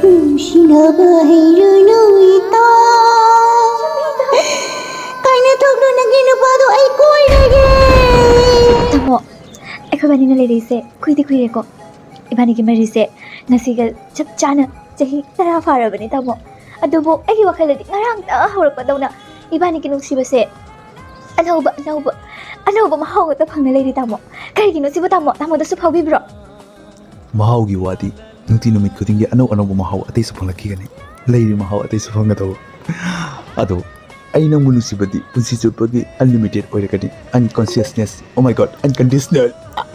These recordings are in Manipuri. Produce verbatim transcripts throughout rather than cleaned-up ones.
ꯅꯨꯡꯁꯤꯅꯕ ꯍꯩꯔꯨꯅꯨ ꯏꯇꯥ, ꯀꯥꯏꯅ ꯊꯣꯛꯂꯣ, ꯅꯪꯒꯤ ꯅꯨꯄꯥꯗꯣ ꯑꯩ ꯀꯣꯏꯔꯒꯦ꯫ ꯇꯥꯃꯣ, ꯑꯩꯈꯣꯏꯕꯥꯅꯤꯅ ꯂꯩꯔꯛꯏꯁꯦ ꯀꯨꯏꯗꯤ ꯀꯨꯏꯔꯦꯀꯣ꯫ ꯏꯕꯥꯅꯤꯒꯤ ꯃꯔꯤꯁꯦ ꯉꯁꯤꯒ ꯆꯞ ꯆꯥꯅ ꯆꯍꯤ ꯇꯔꯥ ꯐꯥꯔꯕꯅꯦ ꯇꯥꯃꯣ꯫ ꯑꯗꯨꯕꯨ ꯑꯩꯒꯤ ꯋꯥꯈꯜꯗꯗꯤ ꯉꯔꯥꯡꯇ ꯍꯧꯔꯛꯄꯗꯧꯅ ꯏꯕꯥꯅꯤꯒꯤ ꯅꯨꯡꯁꯤꯕꯁꯦ ꯑꯅꯧꯕ ꯑꯅꯧꯕ ꯑꯅꯧꯕ ꯃꯍꯥꯎ ꯉꯥꯛꯇ ꯐꯪꯅ ꯂꯩꯔꯤ ꯇꯥꯃꯣ꯫ ꯀꯔꯤꯒꯤꯅꯣ ꯁꯤꯕꯨ ꯇꯥꯃꯣ? ꯇꯥꯃꯣꯗꯁꯨ ꯐꯥꯎꯕꯤꯕ꯭ꯔꯣ? ꯃꯍꯥꯎꯒꯤ ꯋꯥꯗꯤ ꯅꯨꯡꯇꯤ ꯅꯨꯃꯤꯠ ꯈꯨꯗꯤꯡꯒꯤ ꯑꯅꯧ ꯑꯅꯧꯕ ꯃꯍꯥꯎ ꯑꯇꯩꯁꯨ ꯐꯪꯂꯛꯈꯤꯒꯅꯤ꯫ ꯂꯩꯔꯤ ꯃꯍꯥꯎ ꯑꯇꯩꯁꯨ ꯐꯪꯒꯗꯧꯕ꯫ ꯑꯗꯣ ꯑꯩ ꯅꯪꯕꯨ ꯅꯨꯡꯁꯤꯕꯗꯤ ꯄꯨꯟꯁꯤ ꯆꯨꯞꯄꯒꯤ unlimited ꯑꯣꯏꯔꯒꯅꯤ꯫ Unconsciousness, oh my God, unconditional,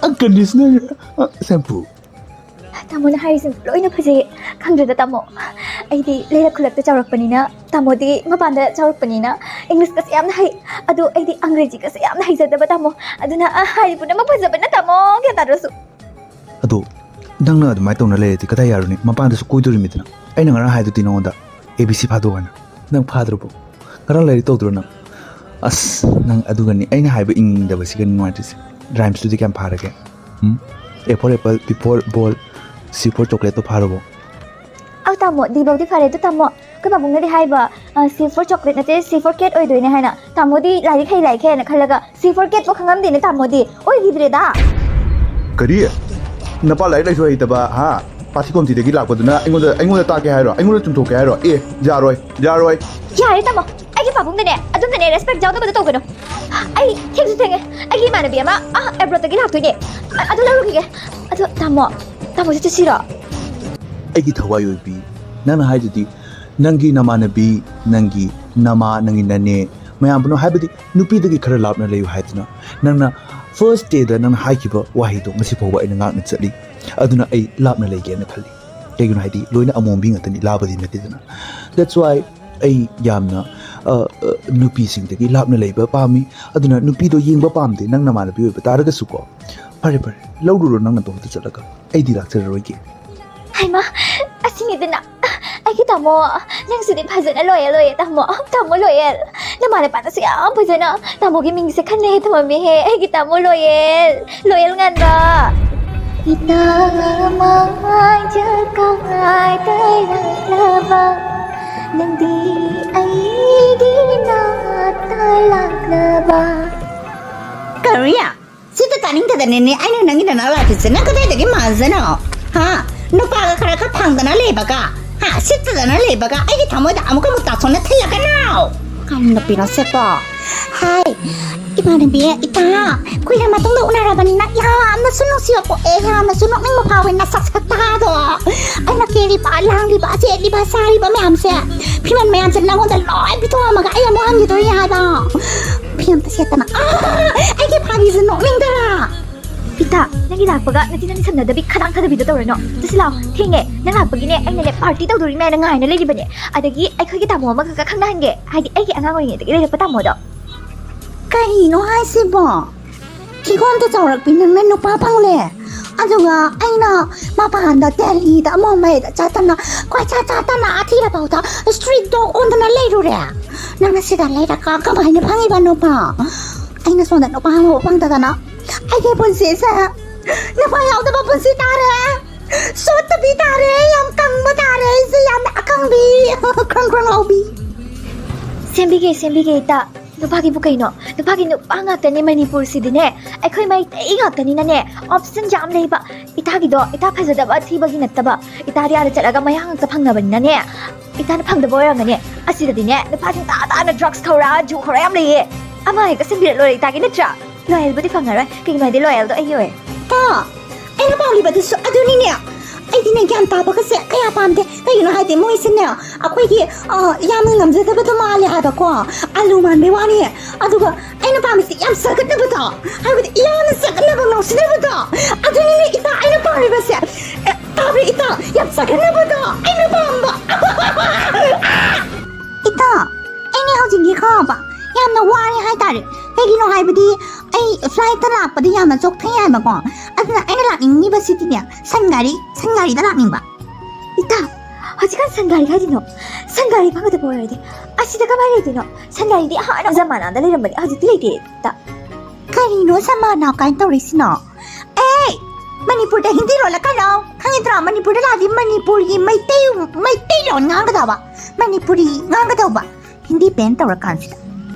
unconditional shampoo. ꯇꯥꯃꯣꯅ ꯍꯥꯏꯔꯤꯁꯤꯡ ꯂꯣꯏꯅ ꯐꯖꯩꯌꯦ꯫ ꯈꯪꯗ꯭ꯔꯦꯗ ꯇꯥꯃꯣ, ꯑꯩꯗꯤ ꯂꯩꯔꯛ ꯈꯨꯂꯛꯇ ꯆꯥꯎꯔꯛꯄꯅꯤꯅ, ꯇꯥꯃꯣꯗꯤ ꯃꯄꯥꯟꯗ ꯆꯥꯎꯔꯛꯄꯅꯤꯅ ꯏꯪꯂꯤꯁꯀꯁꯦ ꯌꯥꯝꯅ ꯍꯩ꯫ ꯑꯗꯣ ꯑꯩꯗꯤ ꯑꯪꯒ꯭ꯔꯦꯖꯤꯒꯁꯦ ꯌꯥꯝꯅ ꯍꯩꯖꯗꯕ ꯇꯥꯃꯣ꯫ ꯑꯗꯨꯅ ꯑ, ꯍꯥꯏꯔꯤ ꯄꯨꯝꯅꯃꯛ ꯐꯖꯕꯅ ꯇꯥꯃꯣ, ꯒ꯭ꯌꯥꯟ ꯇꯥꯗ꯭ꯔꯁꯨ꯫ ꯑꯗꯣ ꯅꯪꯅ ꯑꯗꯨꯃꯥꯏꯅ ꯇꯧꯅ ꯂꯩꯔꯗꯤ ꯀꯗꯥꯏ ꯌꯥꯔꯨꯅꯤ? ꯃꯄꯥꯟꯗꯁꯨ ꯀꯣꯏꯗꯣꯔꯤꯃꯤꯗꯅ꯫ ꯑꯩꯅ ꯉꯔꯥꯡ ꯍꯥꯏꯗꯨꯗꯤ ꯅꯉꯣꯟꯗ, A B C ꯐꯥꯗꯣꯛꯑꯣ ꯍꯥꯏꯅ꯫ ꯅꯪ ꯐꯥꯗ꯭ꯔꯕꯣ? ꯉꯔꯥꯡ ꯂꯥꯏꯔꯤꯛ ꯇꯧꯗ꯭ꯔꯣ ꯅꯪ? ꯑꯁ, ꯅꯪ ꯑꯗꯨꯒꯅꯤ ꯑꯩꯅ ꯍꯥꯏꯕ ꯏꯪꯗꯕꯁꯤꯒ ꯅꯨꯡꯉꯥꯏꯇ꯭ꯔꯤꯁꯦ꯫ Rhymes ꯇꯨꯗꯤ ꯀꯌꯥꯝ ꯐꯥꯔꯒꯦ? ꯎꯝ? A for apple, B for ball, C for chocolate ꯇꯣ ꯐꯥꯔꯕꯣ? ꯑꯧ ꯇꯥꯃꯣ, D ꯐꯥꯎꯗꯤ ꯐꯔꯦ꯫ ꯑꯗꯨ ꯇꯥꯃꯣ, ꯑꯩꯈꯣꯏ ꯄꯥꯕꯨꯡꯅꯗꯤ ꯍꯥꯏꯕ, ꯑ, C for chocolate ꯅꯠꯇꯦ, C for cat ꯑꯣꯏꯗꯣꯏꯅꯦ ꯍꯥꯏꯅ꯫ ꯇꯥꯃꯣꯗꯤ ꯂꯥꯏꯔꯤꯛ ꯍꯩ, ꯂꯥꯏꯔꯤꯛ ꯍꯩꯅ ꯈꯜꯂꯒ C for cat ꯐꯥꯎ ꯈꯪꯉꯝꯗꯦꯅꯦ ꯇꯥꯃꯣꯗꯤ꯫ ꯑꯣꯏꯈꯤꯗ꯭ꯔꯦꯗ꯫ ꯀꯔꯤ? ꯅꯄꯥ ꯂꯥꯏꯔꯤꯛ ꯂꯥꯏꯁꯨ ꯍꯩꯇꯕ, ꯍꯥ? ꯄꯥꯊꯤ ꯀꯣꯝꯊꯤꯗꯒꯤ ꯂꯥꯛꯄꯗꯨꯅ ꯑꯩꯉꯣꯟꯗ, ꯑꯩꯉꯣꯟꯗ ꯇꯥꯛꯀꯦ ꯍꯥꯏꯔꯣ? ꯑꯩꯉꯣꯟꯗ ꯆꯨꯝꯊꯣꯛꯀꯦ ꯍꯥꯏꯔꯣ? ꯑꯦ, ꯌꯥꯔꯣꯏ, ꯌꯥꯔꯣꯏ꯫ ꯌꯥꯔꯦ ꯇꯥꯃꯣ, ꯑꯩꯒꯤ ꯄꯥꯕꯨꯡꯗꯅꯦ ꯑꯗꯨꯝꯅꯅꯦ respect ꯌꯥꯎꯗꯕꯗꯣ ꯇꯧꯒꯅꯨ꯫ ꯑꯩ ꯊꯦꯡꯁꯨ ꯊꯦꯡꯉꯦ, ꯑꯩꯒꯤ ꯏꯃꯥꯟꯅꯕꯤ ꯑꯃ ꯑꯥ abroad ꯇꯒꯤ ꯂꯥꯛꯇꯣꯏꯅꯦ꯫ ꯑ-, ꯑꯗꯨ ꯂꯧꯔꯨꯈꯤꯒꯦ꯫ ꯑꯗꯣ ꯇꯥꯃꯣ, ꯇꯥꯃꯣꯁꯨ ꯆꯠꯁꯤꯔꯣ? ꯑꯩꯒꯤ ꯊꯋꯥꯏ ꯑꯣꯏꯕꯤ, ꯅꯪꯅ ꯍꯥꯏꯗꯨꯗꯤ ꯅꯪꯒꯤ ꯅꯃꯥꯟꯅꯕꯤ, ꯅꯪꯒꯤ ꯅꯃꯥ, ꯅꯪꯒꯤ ꯅꯅꯦ ꯃꯌꯥꯝ ꯄꯨꯝꯅꯃꯛ, ꯍꯥꯏꯕꯗꯤ ꯅꯨꯄꯤꯗꯒꯤ ꯈꯔ ꯂꯥꯞꯅ ꯂꯩꯌꯨ ꯍꯥꯏꯗꯅ ꯅꯪꯅ first day ꯗ ꯅꯪꯅ ꯍꯥꯏꯈꯤꯕ ꯋꯥꯍꯩꯗꯣ ꯉꯁꯤ ꯐꯥꯎꯕ ꯑꯩꯅ ꯉꯥꯛꯅ ꯆꯠꯂꯤ꯫ ꯑꯗꯨꯅ ꯑꯩ ꯂꯥꯞꯅ ꯂꯩꯒꯦꯅ ꯈꯜꯂꯤ꯫ ꯀꯩꯒꯤꯅꯣ ꯍꯥꯏꯗꯤ ꯂꯣꯏꯅ ꯑꯃꯣꯝꯕꯤ ꯉꯥꯛꯇꯅꯤ, ꯂꯥꯕꯗꯤ ꯅꯠꯇꯦꯗꯅ꯫ That's why ꯑꯩ ꯌꯥꯝꯅ, ꯑ, ꯑ, ꯅꯨꯄꯤꯁꯤꯡꯗꯒꯤ ꯂꯥꯞꯅ ꯂꯩꯕ ꯄꯥꯝꯃꯤ꯫ ꯑꯗꯨꯅ ꯅꯨꯄꯤꯗꯣ ꯌꯦꯡꯕ ꯄꯥꯝꯗꯦ, ꯅꯪ ꯅꯃꯥꯟꯅꯕꯤ ꯑꯣꯏꯕ ꯇꯥꯔꯒꯁꯨꯀꯣ꯫ ꯐꯔꯦ, ꯐꯔꯦ, ꯂꯧꯔꯨꯔꯣ ꯅꯪ ꯅꯇꯣꯝꯇ ꯆꯠꯂꯒ, ꯑꯩꯗꯤ ꯂꯥꯛꯆꯔꯔꯣꯏꯒꯦ꯫ ꯍꯩꯃꯥ, ꯑꯁꯤꯅꯤꯗꯅ ꯑꯩꯒꯤ ꯇꯥꯃꯣ꯫ ꯅꯪꯁꯤꯗꯤ ꯐꯖꯅ loyal ꯑꯣꯏꯌꯦ ꯇꯥꯃꯣ꯫ ꯇꯥꯃꯣ loyal꯫ ꯅꯃꯥ ꯅꯄꯥꯅꯁꯨ ꯌꯥꯝ ꯐꯖꯅ ꯇꯥꯃꯣꯒꯤ ꯃꯤꯡꯁꯦ ꯈꯟꯅ ꯍꯦꯛ ꯊꯝꯃꯝꯃꯦꯍꯦ꯫ ꯑꯩꯒꯤ ꯇꯥꯃꯣ loyal, loyal ꯉꯥꯟꯕ꯫ ꯏꯇꯥ ꯃꯥꯡꯖ ꯀꯥꯏꯗ ꯂꯥꯛꯂꯕ, ꯅꯪꯗꯤ ꯑꯩꯒꯤ ꯅꯥꯛꯇ ꯂꯥꯛꯂꯕ꯫ ꯀꯔꯤ? ꯁꯤꯠꯇ ꯇꯥꯅꯤꯡꯗꯗꯅꯅꯦ ꯑꯩꯅ ꯅꯪꯒꯤ ꯅꯅꯥꯎ ꯂꯥꯛꯇꯣꯏꯁꯦ꯫ ꯅꯪ ꯀꯗꯥꯏꯗꯒꯤ ꯃꯥꯟꯖꯅꯣ? ꯍꯥ? ꯅꯨꯄꯥꯒ ꯈꯔ ꯈꯔ ꯐꯪꯗꯅ ꯂꯩꯕꯒ, ꯍꯥ? ꯁꯤꯠꯇꯗꯅ ꯂꯩꯕꯒ ꯑꯩꯒꯤ ꯊꯃꯣꯏꯗ ꯑꯃꯨꯛ ꯑꯃꯨꯛ ꯇꯥꯁꯣꯟꯅ ꯊꯤꯜꯂꯛꯀꯅꯣ꯫ ꯀꯔꯤ ꯅꯨꯄꯤꯅꯣ ꯁꯤꯕꯣ? ꯍꯥꯏ, ꯏꯃꯥꯟꯅꯕꯤ, ꯏꯇꯥ, ꯀꯨꯏꯔ ꯃꯇꯨꯡꯗ ꯎꯅꯔꯕꯅꯤꯅ ꯌꯥꯝꯅꯁꯨ ꯅꯨꯡꯁꯤꯕ ꯄꯣꯛꯑꯦ, ꯌꯥꯝꯅꯁꯨ ꯅꯣꯛꯅꯤꯡꯕ ꯐꯥꯎꯋꯦ ꯅꯁꯛ ꯁꯛꯇꯥꯗꯣ꯫ ꯑꯩꯅ ꯀꯦꯔꯤꯕ, ꯂꯥꯡꯂꯤꯕ, ꯆꯦꯜꯂꯤꯕ, ꯆꯥꯔꯤꯕ ꯃꯌꯥꯝꯁꯦ, ꯐꯤꯔꯣꯜ ꯃꯌꯥꯝꯁꯦ ꯅꯪꯉꯣꯟꯗ ꯂꯣꯏ ꯄꯤꯊꯣꯛꯑꯝꯃꯒ ꯑꯩ ꯑꯃꯨꯛ ꯍꯟꯈꯤꯗꯣꯏꯅꯦ ꯍꯥꯏꯕ꯫ ꯐꯤ ꯑꯝꯇ ꯁꯦꯠꯇꯅ꯫ ꯑꯥ! ꯑꯩꯒꯤ ꯐꯥꯒꯤꯁꯦ ꯅꯣꯛꯅꯤꯡꯗꯔꯥ? ꯏꯇꯥ, ꯅꯪꯒꯤ ꯂꯥꯛꯄꯒ ꯅꯆꯤꯟ ꯅꯅꯤ ꯁꯝꯅꯗꯕꯤ ꯈꯗꯥꯡ ꯊꯥꯗꯕꯤꯗꯣ ꯇꯧꯔꯅꯣ꯫ ꯆꯠꯁꯤ ꯂꯥꯛꯑꯣ, ꯊꯦꯡꯉꯦ꯫ ꯅꯪ ꯂꯥꯛꯄꯒꯤꯅꯦ ꯑꯩꯅꯅꯦ ꯄꯥꯔꯇꯤ ꯇꯧꯗꯣꯔꯤꯃꯦꯅ ꯉꯥꯏꯅ ꯂꯩꯔꯤꯕꯅꯦ꯫ ꯑꯗꯒꯤ ꯑꯩꯈꯣꯏꯒꯤ ꯇꯥꯃꯣ ꯑꯃꯒ ꯈꯪꯅꯍꯟꯒꯦ, ꯍꯥꯏꯗꯤ ꯑꯩꯒꯤ ꯑꯉꯥꯡ ꯑꯣꯏꯔꯤꯉꯩꯗꯒꯤ ꯂꯩꯔꯛꯄ ꯇꯥꯃꯣꯗꯣ꯫ ꯀꯩꯅꯣ ꯍꯥꯏꯁꯤꯕꯣ? ꯀꯤꯍꯣꯝꯗ ꯆꯥꯎꯔꯛꯄꯤ ꯅꯪꯅ ꯅꯨꯄꯥ ꯐꯪꯂꯦ, ꯑꯗꯨꯒ ꯑꯩꯅ ꯃꯄꯥꯟꯗ ꯗꯦꯜꯂꯤꯗ ꯃꯨꯝꯕꯥꯏꯗ ꯆꯠꯇꯅ ꯀꯣꯏꯆꯠ ꯆꯠꯇꯅ ꯑꯊꯤꯔꯐꯥꯎꯗ ꯁ꯭ꯇ꯭ꯔꯤꯠ ꯗꯣꯒ ꯑꯣꯟꯗꯅ ꯂꯩꯔꯨꯔꯦ꯫ ꯅꯪꯅ ꯁꯤꯗ ꯂꯩꯔꯒ ꯀꯃꯥꯏꯅ ꯐꯪꯉꯤꯕ ꯅꯨꯄꯥ? ꯑꯩꯅ ꯁꯣꯝꯗ ꯅꯨꯄꯥ ꯑꯃꯐꯥꯎ ꯐꯪꯗꯗꯅ ꯑꯩꯒꯤ ꯄꯨꯟꯁꯤꯁꯦ ꯅꯨꯄꯥ ꯌꯥꯎꯗꯕ ꯄꯨꯟꯁꯤ ꯇꯥꯔꯦ꯫ ꯁꯣꯠꯇꯕꯤ ꯇꯥꯔꯦ, ꯌꯥꯝ ꯀꯪꯕ ꯇꯥꯔꯦ, ꯑꯩꯁꯦ ꯌꯥꯝꯅ ꯑꯀꯪꯕꯤ, ꯈ꯭ꯔꯪ ꯈ꯭ꯔꯪ ꯂꯥꯎꯕꯤ꯫ ꯁꯦꯝꯕꯤꯒꯦ, ꯁꯦꯝꯕꯤꯒꯦ, ꯏꯇꯥ꯫ ꯅꯨꯄꯥꯒꯤꯕꯨ ꯀꯩꯅꯣ? ꯅꯨꯄꯥꯒꯤ ꯅꯨꯄꯥ ꯉꯥꯛꯇꯅꯦ ꯃꯅꯤꯄꯨꯔꯁꯤꯗꯤꯅꯦ꯫ ꯑꯩꯈꯣꯏ ꯃꯩꯇꯩ ꯉꯥꯛꯇꯅꯤꯅꯅꯦ, ꯑꯣꯞꯁꯟ ꯌꯥꯝ ꯂꯩꯕ꯫ ꯏꯇꯥꯒꯤꯗꯣ ꯏꯇꯥ ꯐꯖꯗꯕ ꯊꯤꯕꯒꯤ ꯅꯠꯇꯕ, ꯏꯇꯥꯗꯤ ꯑꯥꯗ ꯆꯠꯂꯒ ꯃꯌꯥꯡ ꯉꯥꯛꯇ ꯐꯪꯅꯕꯅꯤꯅꯅꯦ, ꯏꯇꯥꯅ ꯐꯪꯗꯕ ꯑꯣꯏꯔꯝꯒꯅꯤ꯫ ꯑꯁꯤꯗꯗꯤꯅꯦ, ꯅꯨꯄꯥꯁꯤꯡ ꯇꯥ ꯇꯥꯅ ꯗ꯭ꯔꯛꯁ ꯊꯧꯔ, ꯖꯨ ꯈꯧꯔ ꯌꯥꯝ ꯂꯩꯌꯦ꯫ ꯑꯃ ꯍꯦꯛꯇ ꯁꯤꯟꯕꯤꯔ ꯂꯣꯏꯔꯦ ꯏꯇꯥꯒꯤ, ꯅꯠꯇ꯭ꯔꯥ? ꯂꯣꯌꯦꯜꯕꯨꯗꯤ ꯐꯪꯉꯔꯣꯏ, ꯀꯩꯒꯤꯅꯣ ꯍꯥꯏꯗꯤ ꯂꯣꯌꯦꯜꯗꯣ ꯑꯩꯒꯤ ꯑꯣꯏ꯫ ꯀꯣ, ꯑꯩꯅ ꯄꯥꯝꯂꯤꯕꯗꯨꯁꯨ ꯑꯗꯨꯅꯤꯅꯦ꯫ ꯑꯩꯗꯤꯅꯦ, ꯒ꯭ꯌꯥꯟ ꯇꯥꯕꯒꯁꯦ ꯀꯌꯥ ꯄꯥꯝꯗꯦ꯫ ꯀꯩꯒꯤꯅꯣ ꯍꯥꯏꯗꯤ ꯃꯣꯏꯁꯤꯅꯦ, ꯑꯩꯈꯣꯏꯒꯤ, ꯑ, ꯌꯥꯝꯅ ꯉꯝꯖꯗꯕꯗꯣ ꯃꯥꯜꯂꯦ ꯍꯥꯏꯕꯀꯣ꯫ ꯑꯂꯨ ꯃꯥꯟꯕꯩ ꯋꯥꯅꯤ꯫ ꯑꯗꯨꯒ ꯑꯩꯅ ꯄꯥꯝꯃꯤꯁꯦ ꯌꯥꯝ ꯆꯒꯠꯅꯕꯗꯣ, ꯍꯥꯏꯕꯗꯤ ꯌꯥꯝꯅ ꯆꯒꯠꯅꯕ, ꯉꯥꯎꯁꯤꯟꯅꯕꯗꯣ꯫ ꯑꯗꯨꯅꯤꯅꯦ ꯏꯇꯥ ꯑꯩꯅ ꯄꯥꯝꯃꯤꯕꯁꯦ꯫ ꯑꯦ, ꯇꯥꯕ꯭ꯔꯥ ꯏꯇꯥ? ꯌꯥꯝ ꯆꯒꯠꯅꯕꯗꯣ ꯑꯩꯅ ꯄꯥꯝꯕ꯫ ꯏꯇꯥ, ꯑꯩꯅꯦ ꯍꯧꯖꯤꯛꯀꯤ ꯈꯪꯉꯕ ꯌꯥꯝꯅ ꯋꯥꯔꯦ ꯍꯥꯏꯇꯥꯔꯦ꯫ ꯀꯩꯒꯤꯅꯣ ꯍꯥꯏꯕꯗꯤ ꯑꯩ ꯐ꯭ꯂꯥꯏꯠꯇ ꯂꯥꯛꯄꯗꯤ ꯌꯥꯝꯅ ꯆꯣꯛꯊꯩ ꯍꯥꯏꯕꯀꯣ꯫ ꯑꯗꯨꯅ ꯑꯩꯅ ꯂꯥꯛꯅꯤꯡꯉꯤꯕꯁꯤꯗꯤꯅꯦ, ꯁꯟ ꯒꯥꯔꯤ, ꯁꯟ ꯒꯥꯔꯤꯗ ꯂꯥꯛꯅꯤꯡꯕ꯫ ꯏꯇꯥ, ꯍꯧꯖꯤꯛꯀꯥꯟ ꯁꯟ ꯒꯥꯔꯤ ꯍꯥꯏꯗꯤꯅꯣ? ꯁꯟ ꯒꯥꯔꯤ ꯐꯪꯒꯗꯕ ꯑꯣꯏꯔꯗꯤ ꯑꯁꯤꯗ ꯀꯃꯥꯏꯅ ꯂꯩꯗꯣꯏꯅꯣ? ꯁꯟ ꯒꯥꯔꯤꯗꯤ ꯍꯥꯟꯅ ꯖꯃꯥꯅꯥꯗ ꯂꯩꯔꯝꯕꯅꯤ, ꯍꯧꯖꯤꯛꯇꯤ ꯂꯩꯇꯦ꯫ ꯏꯇꯥ꯫ ꯀꯔꯤꯅꯣ ꯖꯃꯥꯅꯥ ꯀꯥꯏꯅ ꯇꯧꯔꯤꯁꯤꯅꯣ? ꯑꯦ! ꯃꯅꯤꯄꯨꯔꯗ ꯍꯤꯟꯗꯤ ꯂꯣꯜꯂꯛꯀꯅꯣ꯫ ꯈꯪꯉꯤꯗ꯭ꯔꯣ? ꯃꯅꯤꯄꯨꯔꯗ ꯂꯥꯛꯑꯗꯤ ꯃꯅꯤꯄꯨꯔꯒꯤ ꯃꯩꯇꯩ, ꯃꯩꯇꯩꯂꯣꯟ ꯉꯥꯡꯒꯗꯕ, ꯃꯅꯤꯄꯨꯔꯤ ꯉꯥꯡꯒꯗꯧꯕ꯫ ꯍꯤꯟꯗꯤ ban ꯇꯧꯔꯀꯥꯟꯁꯤꯗ꯫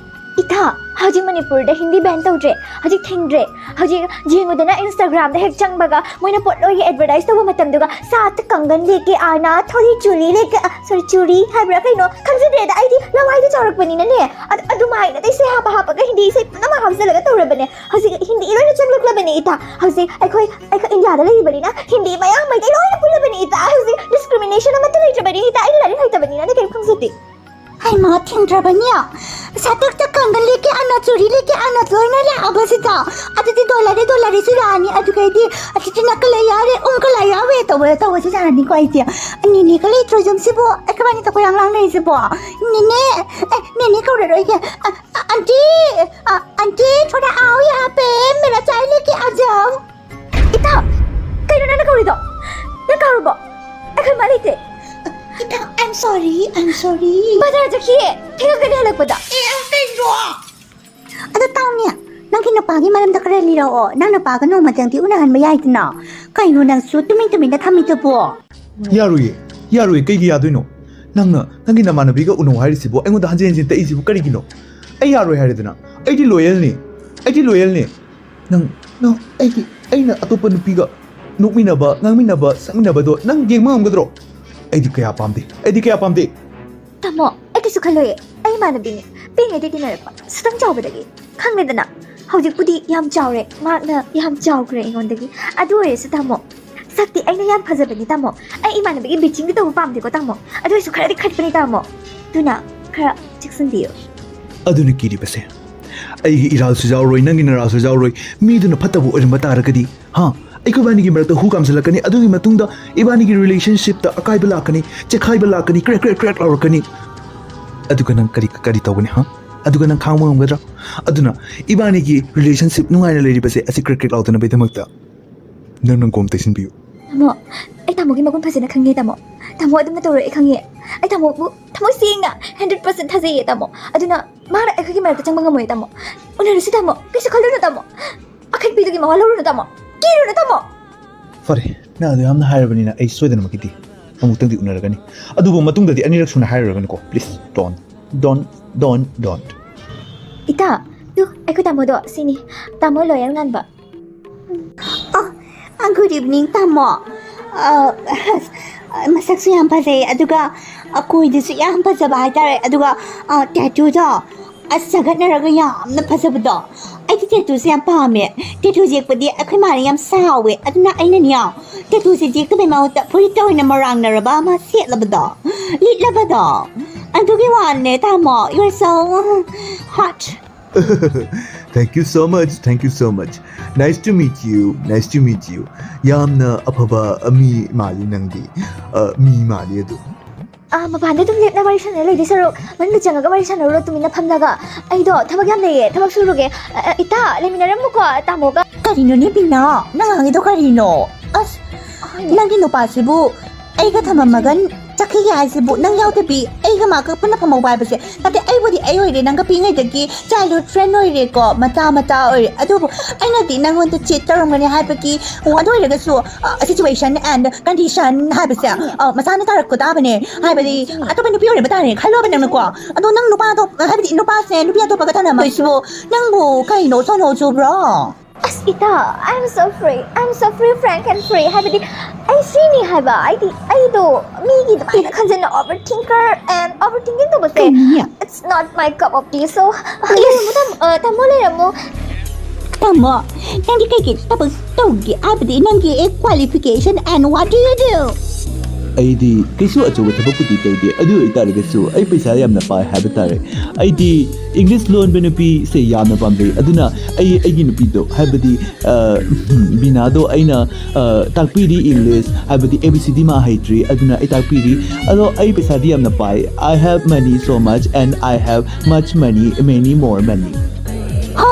ꯏꯊꯥ, ꯍꯧꯖꯤꯛ ꯃꯅꯤꯄꯨꯔꯗ ꯍꯤꯟꯗꯤ ban ꯇꯧꯗ꯭ꯔꯦ, ꯍꯧꯖꯤꯛ ꯊꯤꯡꯗ꯭ꯔꯦ꯫ ꯍꯧꯖꯤꯛ ꯌꯦꯡꯉꯨꯗꯅ, Instagram ꯗ ꯍꯦꯛ ꯆꯪꯕꯒ ꯃꯣꯏꯅ ꯄꯣꯠꯂꯣꯏꯒꯤ advertise ꯇꯧꯕ ꯃꯇꯝꯗꯨꯒ, "सात कंगन लेके आना, थोड़ी चूड़ी लेके आ-," sorry, चूड़ी ꯍꯥꯏꯕ꯭ꯔꯥ ꯀꯩꯅꯣ ꯈꯪꯖꯗ꯭ꯔꯦꯗ꯫ ꯑꯩꯗꯤ ꯂꯋꯥꯏꯗ ꯆꯥꯎꯔꯛꯄꯅꯤꯅꯅꯦ, ꯑꯗ-, ꯑꯗꯨꯃꯥꯏꯅ ꯏꯁꯩ ꯍꯥꯞꯄ ꯍꯥꯞꯄꯒ ꯍꯤꯟꯗꯤ ꯏꯁꯩ ꯄꯨꯝꯅꯃꯛ ꯍꯥꯞꯆꯜꯂꯒ ꯇꯧꯔꯕꯅꯦ꯫ ꯍꯧꯖꯤꯛ ꯍꯤꯟꯗꯤ ꯂꯣꯏꯅ ꯆꯪꯂꯛꯂꯕꯅꯦ ꯏꯊꯥ꯫ ꯍꯧꯖꯤꯛ ꯑꯩꯈꯣꯏ, ꯑꯩꯈꯣꯏ ꯏꯟꯗꯤꯌꯥꯗ ꯂꯩꯔꯤꯕꯅꯤꯅ ꯍꯤꯟꯗꯤ ꯃꯌꯥꯝ ꯃꯩꯇꯩ ꯂꯣꯏꯅ ꯄꯨꯜꯂꯕꯅꯤ ꯏꯊꯥ꯫ ꯍꯧꯖꯤꯛ discrimination ꯑꯃꯠꯇ ꯂꯩꯇ꯭ꯔꯕꯅꯤ ꯏꯊꯥ꯫ ꯑꯩꯅ ꯂꯥꯏꯔꯤꯛ ꯍꯩꯇꯕꯅꯤꯅ ꯅꯪ ꯀꯔꯤꯝ ꯈꯪꯖꯗꯦ꯫ ꯍꯩꯃꯥ, ꯊꯤꯡꯗ꯭ꯔꯕꯅꯤ꯫ "सात कंगन लेके आना, चूड़ी लेके आना" ꯂꯣꯏꯅ ꯂꯥꯛꯑꯕꯁꯤꯗ꯫ ꯑꯗꯨꯗꯤ ꯗꯣꯂꯔꯦ ꯗꯣꯂꯔꯦꯁꯨ ꯌꯥꯔꯅꯤ꯫ ꯑꯗꯨꯒꯩꯗꯤ ꯑꯗꯨꯗꯤ ꯅꯀꯂ ꯌꯥꯔꯦ, ꯎꯪꯀꯂ ꯌꯥꯎꯋꯦ ꯇꯧꯕ, ꯇꯧꯕꯁꯨ ꯌꯥꯔꯅꯤꯀꯣ ꯑꯩꯁꯦ꯫ ꯅꯦꯅꯦꯒ ꯂꯩꯇ꯭ꯔꯣ ꯌꯨꯝꯁꯤꯕꯨ? ꯑꯩꯈꯣꯏꯕꯥꯅꯤ ꯇꯧꯕ ꯌꯥꯝ ꯂꯥꯡꯅꯔꯤꯁꯤꯕꯣ? ꯅꯦꯅꯦ, ꯑꯦ, ꯅꯦꯅꯦ ꯀꯧꯔꯔꯣꯏꯒꯦ꯫ ꯑ, ꯑ, आंटी, ꯑ, आंटी, थोड़ा आओ यहाँ पे, मेरा चाय लेके आ जाओ꯫ ꯏꯇꯥ, ꯀꯩꯅꯣ ꯅꯪꯅ ꯀꯧꯔꯤꯗꯣ? ꯅꯪ ꯀꯥꯎꯔꯕꯣ? ꯑꯩꯈꯣꯏ ꯃꯥ ꯂꯩꯇꯦ꯫ ꯏꯇꯥ, I'm sorry, I'm sorry. ꯕꯖꯥꯔ ꯆꯠꯈꯤꯌꯦ, ꯊꯦꯡꯉꯛꯀꯅꯤ ꯍꯜꯂꯛꯄꯗ꯫ ꯑꯦ, ꯀꯩꯅꯣ? ꯑꯗꯣ ꯇꯥꯎꯅꯦ, ꯅꯪꯒꯤ ꯅꯨꯄꯥꯒꯤ ꯃꯔꯝꯗ ꯈꯔ ꯂꯤꯔꯛꯑꯣ꯫ ꯅꯪ ꯅꯨꯄꯥꯒ ꯅꯣꯡꯃꯇꯪꯗꯤ ꯎꯅꯍꯟꯕ ꯌꯥꯏꯗꯅ꯫ ꯀꯩꯅꯣ ꯅꯪꯁꯨ ꯇꯨꯃꯤꯟ ꯇꯨꯃꯤꯟꯅ ꯊꯝꯃꯤꯗꯨꯕꯣ? ꯌꯥꯔꯣꯏꯌꯦ, ꯌꯥꯔꯣꯏꯌꯦ꯫ ꯀꯩꯒꯤ ꯌꯥꯗꯣꯏꯅꯣ? ꯅꯪꯅ ꯅꯪꯒꯤ ꯅꯃꯥꯟꯅꯕꯤꯒ ꯎꯅꯧ ꯍꯥꯏꯔꯤꯁꯤꯕꯨ, ꯑꯩꯉꯣꯟꯗ ꯍꯟꯖꯤꯟ ꯍꯟꯖꯤꯟ ꯇꯛꯏꯁꯤꯕꯨ ꯀꯔꯤꯒꯤꯅꯣ? ꯑꯩ ꯌꯥꯔꯣꯏ ꯍꯥꯏꯔꯦꯗꯅ꯫ ꯑꯩꯗꯤ ꯂꯣꯌꯦꯜꯅꯤ, ꯑꯩꯗꯤ ꯂꯣꯌꯦꯜꯅꯤ꯫ ꯅꯪ, ꯅꯪ, ꯑꯩꯒꯤ, ꯑꯩꯅ ꯑꯇꯣꯞꯄ ꯅꯨꯄꯤꯒ ꯅꯣꯛꯃꯤꯟꯅꯕ, ꯉꯥꯡꯃꯤꯟꯅꯕ, ꯁꯛꯃꯤꯟꯅꯕꯗꯣ ꯅꯪ ꯌꯦꯡꯕ ꯉꯝꯒꯗ꯭ꯔꯣ? ꯑꯩꯗꯤ ꯀꯌꯥ ꯄꯥꯝꯗꯦ, ꯑꯩꯗꯤ ꯀꯌꯥ ꯄꯥꯝꯗꯦ꯫ ꯇꯥꯃꯣ, ꯑꯩ ꯀꯩꯁꯨ ꯈꯜꯂꯣꯏꯌꯦ꯫ ꯑꯩ ꯏꯃꯥꯟꯅꯕꯤꯅꯤ꯫ ꯄꯤꯛꯏꯉꯩꯗꯩ ꯇꯤꯟꯅꯔꯛꯄ꯫ ꯁꯨꯇꯪ ꯆꯥꯎꯕꯗꯒꯤ꯫ ꯈꯪꯉꯦꯗꯅ꯫ ꯍꯧꯖꯤꯛꯄꯨꯗꯤ ꯌꯥꯝ ꯆꯥꯎꯔꯦ꯫ ꯃꯍꯥꯛꯅ ꯌꯥꯝ ꯆꯥꯎꯈ꯭ꯔꯦ ꯑꯩꯉꯣꯟꯗꯒꯤ꯫ ꯑꯗꯨ ꯑꯣꯏꯔꯁꯨ ꯇꯥꯃꯣ, ꯁꯛꯇꯤ ꯑꯩꯅ ꯌꯥꯝ ꯐꯖꯕꯅꯤ ꯇꯥꯃꯣ꯫ ꯑꯩ ꯏꯃꯥꯟꯅꯕꯤꯒꯤ ꯕꯤꯆꯤꯡꯗꯤ ꯇꯧꯕ ꯄꯥꯝꯗꯦꯀꯣ ꯇꯥꯃꯣ꯫ ꯑꯗꯨ ꯑꯣꯏꯔꯁꯨ ꯈꯔꯗꯤ ꯈꯠꯄꯅꯤ ꯇꯥꯃꯣ꯫ ꯑꯗꯨꯅ ꯈꯔ ꯆꯦꯛꯁꯤꯟꯕꯤꯌꯨ꯫ ꯑꯗꯨꯅ ꯀꯤꯔꯤꯕꯁꯦ꯫ ꯑꯩꯒꯤ ꯏꯔꯥꯜꯁꯨ ꯌꯥꯎꯔꯣꯏ, ꯅꯪꯒꯤ ꯅꯔꯥꯜꯁꯨ ꯌꯥꯎꯔꯣꯏ꯫ ꯃꯤꯗꯨꯅ ꯐꯠꯇꯕ ꯑꯣꯏꯔꯝꯕ ꯇꯥꯔꯒꯗꯤ, ꯍꯥ? ꯑꯩꯈꯣꯏꯕꯥꯅꯤꯒꯤ ꯃꯔꯛꯇ ꯍꯨ ꯀꯥꯝꯁꯤꯜꯂꯛꯀꯅꯤ꯫ ꯑꯗꯨꯒꯤ ꯃꯇꯨꯡꯗ ꯏꯕꯥꯅꯤꯒꯤ relationship ꯇ ꯑꯀꯥꯏꯕ ꯂꯥꯛꯀꯅꯤ, ꯆꯦꯈꯥꯏꯕ ꯂꯥꯛꯀꯅꯤ, ꯀ꯭ꯔꯦꯛ, ꯀ꯭ꯔꯦꯛ, ꯀ꯭ꯔꯦꯛ ꯂꯥꯎꯔꯛꯀꯅꯤ꯫ ꯑꯗꯨꯒ ꯅꯪ ꯀꯔꯤ, ꯀꯔꯤ ꯇꯧꯒꯅꯤ, ꯍꯥ? ꯑꯗꯨꯒ ꯅꯪ ꯈꯥꯡꯕ ꯉꯝꯒꯗ꯭ꯔꯥ? ꯑꯗꯨꯅ ꯏꯕꯥꯅꯤꯒꯤ relationship ꯅꯨꯡꯉꯥꯏꯅ ꯂꯩꯔꯤꯕꯁꯦ ꯑꯁꯤ ꯀ꯭ꯔꯦꯛ, ꯀ꯭ꯔꯦꯛ ꯂꯥꯎꯗꯅꯕꯒꯤꯗꯃꯛꯇ ꯅꯪ, ꯅꯪ ꯀꯣꯝ ꯇꯩꯁꯤꯟꯕꯤꯌꯨ꯫ ꯇꯥꯃꯣ, ꯑꯩ ꯇꯥꯃꯣꯒꯤ ꯃꯒꯨꯟ ꯐꯖꯅ ꯈꯪꯉꯦ ꯇꯥꯃꯣ꯫ ꯇꯥꯃꯣ ꯑꯗꯨꯝꯅ ꯇꯧꯔꯣꯏ ꯑꯩ ꯈꯪꯉꯦ꯫ ꯑꯩ ꯇꯥꯃꯣꯕꯨ ꯊꯃꯣꯏ ꯁꯦꯡꯅ hundred percent ꯊꯥꯖꯩꯌꯦ ꯇꯥꯃꯣ꯫ ꯑꯗꯨꯅ ꯃꯥꯅ ꯑꯩꯈꯣꯏꯒꯤ ꯃꯔꯛꯇ ꯆꯪꯕ ꯉꯝꯃꯣꯏ ꯇꯥꯃꯣ꯫ ꯎꯅꯔꯁꯤ ꯇꯥꯃꯣ, ꯀꯩꯁꯨ ꯈꯜꯂꯨꯅꯨ ꯇꯥꯃꯣ꯫ ꯑꯈꯠꯄꯤꯗꯨꯒꯤ ꯃꯋꯥ ꯂꯧꯔꯨꯅꯨ ꯇꯥꯃꯣ꯫ ꯀꯤꯔꯨꯅꯨ ꯇꯥꯃꯣ꯫ ꯐꯔꯦ, ꯅꯪ ꯑꯗꯨ ꯌꯥꯝꯅ ꯍꯥꯏꯔꯕꯅꯤꯅ ꯑꯩ ꯁꯣꯏꯗꯅꯃꯛꯀꯤꯗꯤ ꯑꯃꯨꯛꯇꯪꯗꯤ ꯎꯅꯔꯒꯅꯤ꯫ ꯑꯗꯨꯕꯨ ꯃꯇꯨꯡꯗꯗꯤ ꯑꯅꯤꯔꯛ ꯁꯨꯅ ꯍꯥꯏꯔꯨꯔꯒꯅꯨꯀꯣ, please, don't, don't, don't, don't. ꯏꯇꯥ, ꯇꯨ, ꯑꯩꯈꯣꯏ ꯇꯥꯃꯣꯗꯣ ꯁꯤꯅꯤ꯫ ꯇꯥꯃꯣ ꯂꯣꯌꯔ ꯉꯥꯟꯕ꯫ ꯑ, ꯒꯨꯗ ꯏꯚꯤꯅꯤꯡ, ꯇꯥꯃꯣ꯫ ꯑ, ꯃꯁꯛꯁꯨ ꯌꯥꯝ ꯐꯖꯩ, ꯑꯗꯨꯒ ꯑ, ꯀꯣꯏꯗꯨꯁꯨ ꯌꯥꯝ ꯐꯖꯕ ꯍꯥꯏꯇꯥꯔꯦ꯫ ꯑꯗꯨꯒ ꯑ, ꯇꯦꯇꯨꯗꯣ ꯑꯁ, ꯆꯒꯠꯅꯔꯒ ꯌꯥꯝꯅ ꯐꯖꯕꯗꯣ꯫ ꯑꯩꯗꯤ ꯇꯦꯇꯨꯁꯦ ꯌꯥꯝ ꯄꯥꯝꯃꯦ꯫ ꯇꯦꯇꯨ ꯌꯦꯛꯄꯗꯤ ꯑꯩꯈꯣꯏ ꯃꯥꯅ ꯌꯥꯝ ꯁꯥꯎꯋꯦ꯫ ꯑꯗꯨꯅ ꯑꯩꯅꯅꯦ, ꯇꯦꯇꯨꯁꯦ ꯌꯦꯛꯇꯕꯩ ꯃꯍꯨꯠꯇ ꯐꯨꯔꯤꯠꯇ ꯑꯣꯏꯅ ꯃꯔꯥꯡꯅꯔꯕ ꯑꯃ ꯁꯦꯠꯂꯕꯗꯣ, ꯂꯤꯠꯂꯕꯗꯣ꯫ ꯑꯗꯨꯒꯤ ꯋꯥꯅꯦ, ꯇꯥꯃꯣ, you are so hot. Thank you so much, thank you so much. Nice to meet you, nice to meet you. ꯌꯥꯝꯅ ꯑꯐꯕ ꯃꯤ ꯃꯥꯜꯂꯤ ꯅꯪꯗꯤ꯫ ꯑ, ꯃꯤ ꯃꯥꯜꯂꯤ ꯑꯗꯨ꯫ ꯑꯥ, ꯃꯄꯥꯟꯗ ꯑꯗꯨꯝ ꯂꯦꯞꯅ ꯋꯥꯔꯤ ꯁꯥꯟꯅ ꯂꯩꯗꯤ ꯁꯔꯨꯛ, ꯃꯅꯨꯡꯗ ꯆꯪꯉꯒ ꯋꯥꯔꯤ ꯁꯥꯟꯅꯔꯨꯔꯣ, ꯇꯨꯃꯤꯟꯅ ꯐꯝꯂꯒ꯫ ꯑꯩꯗꯣ ꯊꯕꯛ ꯌꯥꯝ ꯂꯩꯌꯦ, ꯊꯕꯛ ꯁꯨꯔꯨꯒꯦ꯫ ꯑ, ꯑ, ꯏꯇꯥ, ꯂꯩꯃꯤꯟꯅꯔꯝꯃꯨꯀꯣ ꯇꯥꯃꯣꯒ꯫ ꯀꯔꯤꯅꯣꯅꯦ ꯕꯤꯅꯥ, ꯅꯪ ꯉꯥꯡꯉꯤꯗꯣ ꯀꯔꯤꯅꯣ? ꯑꯁ, ꯅꯪꯒꯤ ꯅꯨꯄꯥꯁꯤꯕꯨ ꯑꯩꯒ ꯊꯝꯃꯝꯃꯒ ꯆꯠꯈꯤꯒꯦ ꯍꯥꯏꯁꯤꯕꯨ, ꯅꯪ ꯌꯥꯎꯗꯕꯤ ꯑꯩꯒ ꯃꯥꯒ ꯄꯨꯟꯅ ꯐꯝꯍꯧꯕ ꯍꯥꯏꯕꯁꯦ? ꯅꯠꯇꯦ, ꯑꯩꯕꯨꯗꯤ ꯑꯩ ꯑꯣꯏꯔꯦ, ꯅꯪꯒ ꯄꯤꯛꯏꯉꯩꯗꯒꯤ childhood friend ꯑꯣꯏꯔꯦꯀꯣ, ꯃꯆꯥ ꯃꯆꯥ ꯑꯣꯏꯔꯦ꯫ ꯑꯗꯨꯕꯨ ꯑꯩꯅꯗꯤ ꯅꯪꯉꯣꯟꯗ cheat ꯇꯧꯔꯝꯒꯅꯤ ꯍꯥꯏꯕꯒꯤ, ꯑꯗꯨ ꯑꯣꯏꯔꯒꯁꯨ, ꯑ, situation and condition ꯍꯥꯏꯕꯁꯦ, ꯑ, ꯃꯁꯥꯅ ꯇꯥꯔꯛꯄ ꯇꯥꯕꯅꯦ꯫ ꯍꯥꯏꯕꯗꯤ ꯑꯇꯣꯞꯄ ꯅꯨꯄꯤ ꯑꯣꯏꯔꯝꯕ ꯇꯥꯔꯦ ꯈꯜꯂꯣꯕ ꯅꯪꯅꯀꯣ꯫ ꯑꯗꯣ ꯅꯪ ꯅꯨꯄꯥꯗꯣ, ꯍꯥꯏꯕꯗꯤ ꯅꯨꯄꯥꯁꯦ ꯅꯨꯄꯤ ꯑꯇꯣꯞꯄꯒ ꯊꯝꯃꯝꯗꯣꯏꯁꯤꯕꯨ ꯅꯪꯕꯨ ꯀꯩꯅꯣ, ꯁꯣꯅꯣ ꯆꯨꯕ꯭ꯔꯣ? ꯑꯁ, ꯏꯇꯥ, I am so free, I am so free, frank and free. ꯍꯥꯏꯕꯗꯤ ꯑꯩ ꯁꯤꯅꯤ ꯍꯥꯏꯕ꯫ ꯑꯩꯗꯤ, ꯑꯩꯗꯣ ꯃꯤꯒꯤ ꯑꯗꯨꯃꯥꯏꯅ ꯈꯟꯖꯟꯅ over thinker and over thinking ꯇꯧꯕꯁꯦ, ꯀꯩꯅꯣꯅꯦ? It's not my cup of tea. So, ꯂꯩꯔꯝꯃꯨ, ꯇꯥꯃꯣ, ꯑ, ꯇꯥꯃꯣ ꯂꯩꯔꯝꯃꯨ꯫ ꯇꯥꯃꯣ, ꯅꯪꯗꯤ ꯀꯩꯀꯩ ꯊꯕꯛ ꯇꯧꯒꯦ? ꯍꯥꯏꯕꯗꯤ ꯅꯪꯒꯤ qualification and what do you do? ꯑꯩꯗꯤ ꯀꯩꯁꯨ ꯑꯆꯧꯕ ꯊꯕꯛꯄꯨꯗꯤ ꯇꯧꯗꯦ, ꯑꯗꯨ ꯑꯣꯏꯇꯥꯔꯒꯁꯨ ꯑꯩ ꯄꯩꯁꯥ ꯌꯥꯝꯅ ꯄꯥꯏ ꯍꯥꯏꯕ ꯇꯥꯔꯦ꯫ ꯑꯩꯗꯤ English ꯂꯣꯟꯕ ꯅꯨꯄꯤꯁꯦ ꯌꯥꯝꯅ ꯄꯥꯝꯖꯩ, ꯑꯗꯨꯅ ꯑꯩ ꯑꯩꯒꯤ ꯅꯨꯄꯤꯗꯣ, ꯍꯥꯏꯕꯗꯤ, ꯑ, ꯕꯤꯅꯥꯗꯣ ꯑꯩꯅ, ꯑ, ꯇꯥꯛꯄꯤꯔꯤ English, ꯍꯥꯏꯕꯗꯤ A B C D ꯃꯥ ꯍꯩꯇ꯭ꯔꯤ, ꯑꯗꯨꯅ ꯑꯩ ꯇꯥꯛꯄꯤꯔꯤ꯫ ꯑꯗꯣ ꯑꯩ ꯄꯩꯁꯥꯗꯤ ꯌꯥꯝꯅ ꯄꯥꯏ, I have money so much and I have much money, many more money. ꯍꯥ?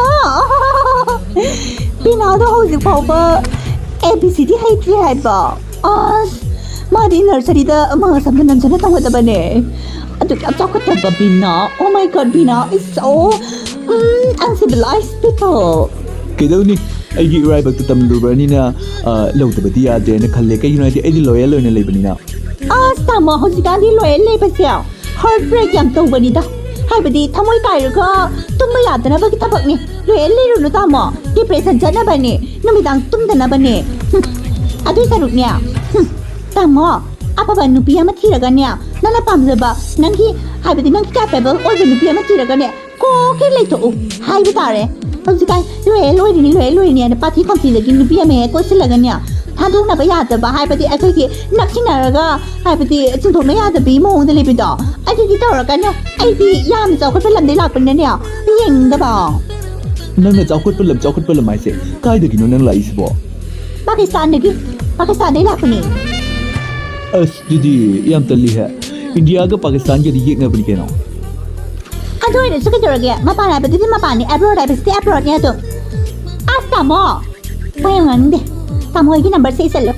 ꯕꯤꯅꯥꯗꯣ ꯍꯧꯖꯤꯛ ꯐꯥꯎꯕ A B C D ꯍꯩꯇ꯭ꯔꯤ ꯍꯥꯏꯕ? ꯑꯁ, ꯃꯥꯗꯤ ꯅꯔꯁꯔꯤꯗ ꯃꯥ ꯁꯝꯅ ꯅꯟꯖꯅ ꯇꯝꯒꯗꯕꯅꯦ꯫ ꯑꯗꯨꯛ ꯌꯥꯝ ꯆꯥꯎꯈꯠꯇꯕ ꯕꯤꯅꯥ, oh my God, Bina is so, um, uncivilized people. ꯀꯩꯗꯧꯅꯤ, ꯑꯩꯒꯤ ꯏꯔꯥꯏꯕꯛꯇ ꯇꯝꯂꯨꯕꯅꯤꯅ, ꯑ, ꯂꯧꯗꯕꯗꯤ ꯌꯥꯗ꯭ꯔꯦꯅ ꯈꯜꯂꯦ꯫ ꯀꯩꯒꯤꯅꯣ ꯍꯥꯏꯗꯤ ꯑꯩꯗꯤ ꯂꯣꯌꯦꯜ ꯑꯣꯏꯅ ꯂꯩꯕꯅꯤꯅ꯫ ꯑꯁ ꯇꯥꯃꯣ, ꯍꯧꯖꯤꯛꯀꯥꯟꯗꯤ ꯂꯣꯌꯦꯜ ꯂꯩꯕꯁꯦ ꯍꯥꯔꯠ ꯕ꯭ꯔꯦꯛ ꯌꯥꯝ ꯇꯧꯕꯅꯤꯗ꯫ ꯍꯥꯏꯕꯗꯤ ꯊꯃꯣꯏ ꯀꯥꯏꯔꯒ ꯇꯨꯝꯕ ꯌꯥꯗꯅꯕꯒꯤ ꯊꯕꯛꯅꯤ꯫ ꯂꯣꯌꯦꯜ ꯂꯩꯔꯨꯅꯨ ꯇꯥꯃꯣ, ꯗꯤꯄ꯭ꯔꯦꯁꯟ ꯆꯠꯅꯕꯅꯦ, ꯅꯨꯃꯤꯗꯥꯡ ꯇꯨꯝꯗꯅꯕꯅꯦ꯫ ꯍꯨꯝ, ꯑꯗꯨꯏ ꯁꯔꯨꯛꯅꯦ, ꯍꯨꯝ, ꯇꯥꯃꯣ, ꯑꯐꯕ ꯅꯨꯄꯤ ꯑꯃ ꯊꯤꯔꯒꯅꯦ, ꯅꯪꯅ ꯄꯥꯝꯖꯕ, ꯅꯪꯒꯤ, ꯍꯥꯏꯕꯗꯤ ꯅꯪꯒꯤ ꯀꯦꯄꯦꯕꯜ ꯑꯣꯏꯕ ꯅꯨꯄꯤ ꯑꯃ ꯊꯤꯔꯒꯅꯦ, ꯀꯣꯛ ꯍꯦꯛ ꯂꯩꯊꯣꯛꯎ ꯍꯥꯏꯕ ꯇꯥꯔꯦ꯫ ꯍꯧꯖꯤꯛꯀꯥꯟ ꯂꯣꯌꯦꯜ ꯑꯣꯏꯔꯤꯅꯤ, ꯂꯣꯌꯦꯜ ꯑꯣꯏꯔꯤꯅꯤ ꯍꯥꯏꯅ ꯄꯥꯊꯤ ꯈꯣꯝꯊꯤꯗꯒꯤ ꯅꯨꯄꯤ ꯑꯃ ꯍꯦꯛ ꯀꯣꯏꯁꯤꯜꯂꯒꯅꯦ, ꯊꯥꯗꯣꯛꯅꯕ ꯌꯥꯗꯕ, ꯍꯥꯏꯕꯗꯤ ꯑꯩꯈꯣꯏꯒꯤ ꯅꯛꯁꯤꯟꯅꯔꯒ, ꯍꯥꯏꯕꯗꯤ ꯆꯤꯟꯊꯣꯛꯅ ꯌꯥꯗꯕꯤ ꯃꯑꯣꯡꯗ ꯂꯩꯕꯗꯣ, ꯑꯗꯨꯗꯤ ꯇꯧꯔꯛꯀꯅꯨ꯫ ꯑꯩꯗꯤ ꯌꯥꯝꯅ ꯆꯥꯎꯈꯠꯄ ꯂꯝꯗꯩ ꯂꯥꯛꯄꯅꯤꯅꯅꯦ, ꯌꯦꯡꯅꯤꯡꯗꯕ꯫ ꯅꯪꯅ ꯆꯥꯎꯈꯠꯄ ꯂꯝ, ꯆꯥꯎꯈꯠꯄ ꯂꯝ ꯍꯥꯏꯁꯦ ꯀꯥꯏꯗꯒꯤꯅꯣ ꯅꯪ ꯂꯥꯛꯏꯁꯤꯕꯣ? ꯄꯥꯀꯤꯁꯇꯥꯟꯗꯒꯤ, ꯄꯥꯀꯤꯁꯇꯥꯟꯗꯒꯤ ꯂꯥꯛꯄꯅꯦ꯫ ꯑꯁ, ꯑꯗꯨꯗꯤ ꯌꯥꯝ ꯇꯜꯂꯤꯍꯦ꯫ ꯏꯟꯗꯤꯌꯥꯒ ꯄꯥꯀꯤꯁꯇꯥꯟꯒꯗꯤ ꯌꯦꯛꯅꯕꯅꯤ ꯀꯩꯅꯣ꯫ ꯑꯗꯨ ꯑꯣꯏꯔꯁꯨ ꯀꯩꯗꯧꯔꯒꯦ? ꯃꯄꯥꯟ ꯍꯥꯏꯕꯗꯨꯗꯤ ꯃꯄꯥꯟꯅꯤ, ꯑꯦꯕ꯭ꯔꯣꯗ ꯍꯥꯏꯕꯁꯤꯗꯤ ꯑꯦꯕ꯭ꯔꯣꯗꯅꯤ ꯑꯗꯨꯝ꯫ ꯑꯁ, ꯇꯥꯃꯣ! ꯋꯥ ꯌꯥꯝ ꯉꯥꯡꯅꯤꯡꯗꯦ꯫ ꯇꯥꯃꯣ ꯑꯩꯒꯤ ꯅꯝꯕꯔꯁꯦ ꯏꯁꯜꯂꯨ꯫